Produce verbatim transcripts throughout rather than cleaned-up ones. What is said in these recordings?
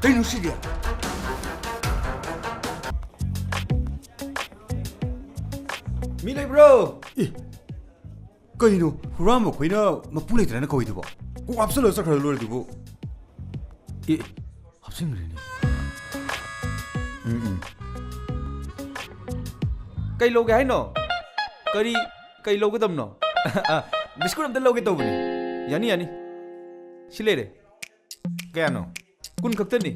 ꯀꯩꯅꯣ ꯁꯤꯗꯤ? ꯃꯤ ꯂꯩꯕ꯭ꯔꯣ? ꯑꯦ, ꯀꯩꯅꯣ? ꯍꯨꯔꯥꯟꯕ ꯑꯩꯈꯣꯏꯅ ꯃꯄꯨ ꯂꯩꯇ꯭ꯔꯅ ꯀꯧꯏꯗꯨꯕꯣ? ꯀꯣꯛ ꯍꯥꯞꯆꯜꯂꯒ ꯆꯠꯈ꯭ꯔ ꯂꯣꯏꯔꯦ ꯑꯗꯨꯕꯨ꯫ ꯑꯦ, ꯍꯥꯞꯆꯤꯟꯈ꯭ꯔꯦꯅꯦ꯫ ꯎꯝ, ꯎꯝ꯫ ꯀꯩ ꯂꯧꯒꯦ ꯍꯥꯏꯅꯣ? ꯀꯔꯤ, ꯀꯩ ꯂꯧꯒꯗꯕꯅꯣ? ꯑ, ꯕꯤꯁꯀꯨꯠ ꯑꯝꯇ ꯂꯧꯒꯦ ꯇꯧꯕꯅꯤ꯫ ꯌꯥꯅꯤ, ꯌꯥꯅꯤ꯫ ꯁꯤ ꯂꯩꯔꯦ꯫ ꯀꯌꯥꯅꯣ? ꯀꯨꯟ ꯈꯛꯇꯅꯤ꯫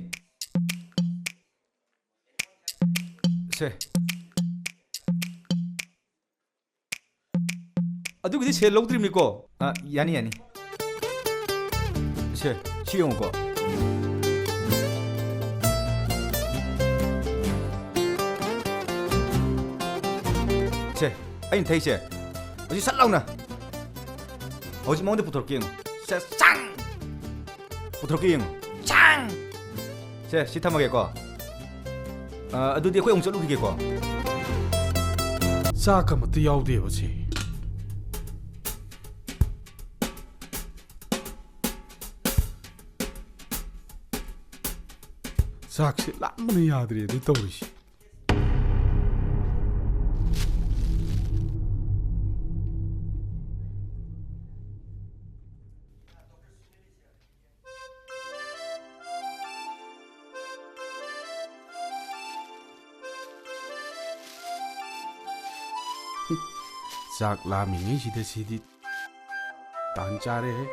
ꯁꯦ꯫ ꯑꯗꯨꯒꯤꯗꯤ ꯁꯦꯜ ꯂꯧꯗ꯭ꯔꯤꯕꯅꯤꯀꯣ꯫ ꯑ, ꯌꯥꯅꯤ, ꯌꯥꯅꯤ꯫ ꯁꯦ, ꯁꯤ ꯌꯦꯡꯉꯨꯀꯣ꯫ ꯁꯦ, ꯑꯩꯅ ꯊꯛꯏꯁꯦ꯫ ꯍꯧꯖꯤꯛ ꯁꯠ ꯂꯥꯎꯅ꯫ ꯍꯧꯖꯤꯛ ꯃꯉꯣꯟꯗ ꯄꯨꯊꯣꯔꯛꯀꯦ ꯌꯦꯡꯉꯨ꯫ ꯁꯦ, ꯆꯥꯡ! ꯄꯨꯊꯣꯔꯛꯀꯦ ꯌꯦꯡꯉꯨ꯫ ꯆꯥꯡ! ꯁꯦ, ꯁꯤ ꯊꯝꯃꯒꯦꯀꯣ꯫ ꯑ, ꯑꯗꯨꯗꯤ ꯑꯩꯈꯣꯏ ꯑꯃꯨꯛ ꯆꯠꯂꯨꯈꯤꯒꯦꯀꯣ꯫ ꯆꯥꯛ ꯑꯃꯠꯇ ꯌꯥꯎꯗꯦꯕ ꯁꯤ꯫ ꯆꯥꯛꯁꯦ ꯂꯥꯝꯕꯅ ꯌꯥꯗ꯭ꯔꯦ ꯑꯗꯨ ꯇꯧꯔꯤꯁꯤ꯫ ꯆꯥꯛ ꯂꯥꯝꯃꯤꯉꯩꯁꯤꯗ ꯁꯤꯗꯤ ꯇꯥꯟ ꯆꯥꯔꯦꯍꯦ꯫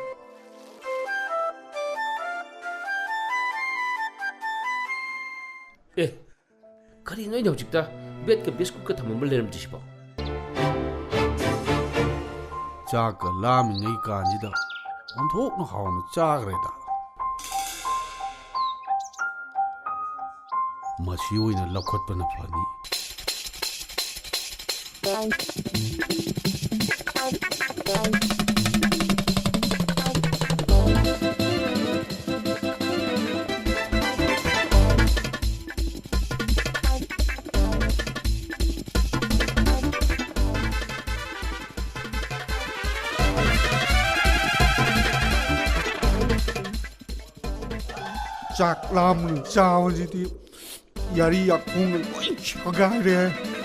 ꯑꯦ, ꯀꯔꯤꯅꯣ ꯑꯩꯅ ꯍꯧꯖꯤꯛꯇ ꯕ꯭ꯔꯦꯗꯀ ꯕꯤꯁꯀꯨꯠꯀ ꯊꯝꯃꯝꯕ ꯂꯩꯔꯝꯗ꯭ꯔꯤꯁꯤꯕꯣ? ꯆꯥꯛꯀ ꯂꯥꯝꯃꯤꯉꯩ ꯀꯥꯟꯁꯤꯗ ꯑꯣꯟꯊꯣꯛꯅ ꯍꯥꯎꯅ ꯆꯥꯈ꯭ꯔꯦꯗ꯫ ꯃꯁꯤ ꯑꯣꯏꯅ ꯂꯧꯈꯠꯄꯅ ꯐꯅꯤ꯫ ꯆꯥꯛ ꯂꯥꯝꯕꯅ ꯆꯥꯕꯁꯤꯗꯤ ꯌꯥꯔꯤ ꯌꯥꯈꯣꯡꯒ ꯂꯣꯏ ꯁꯦꯒꯥꯏꯔꯦ꯫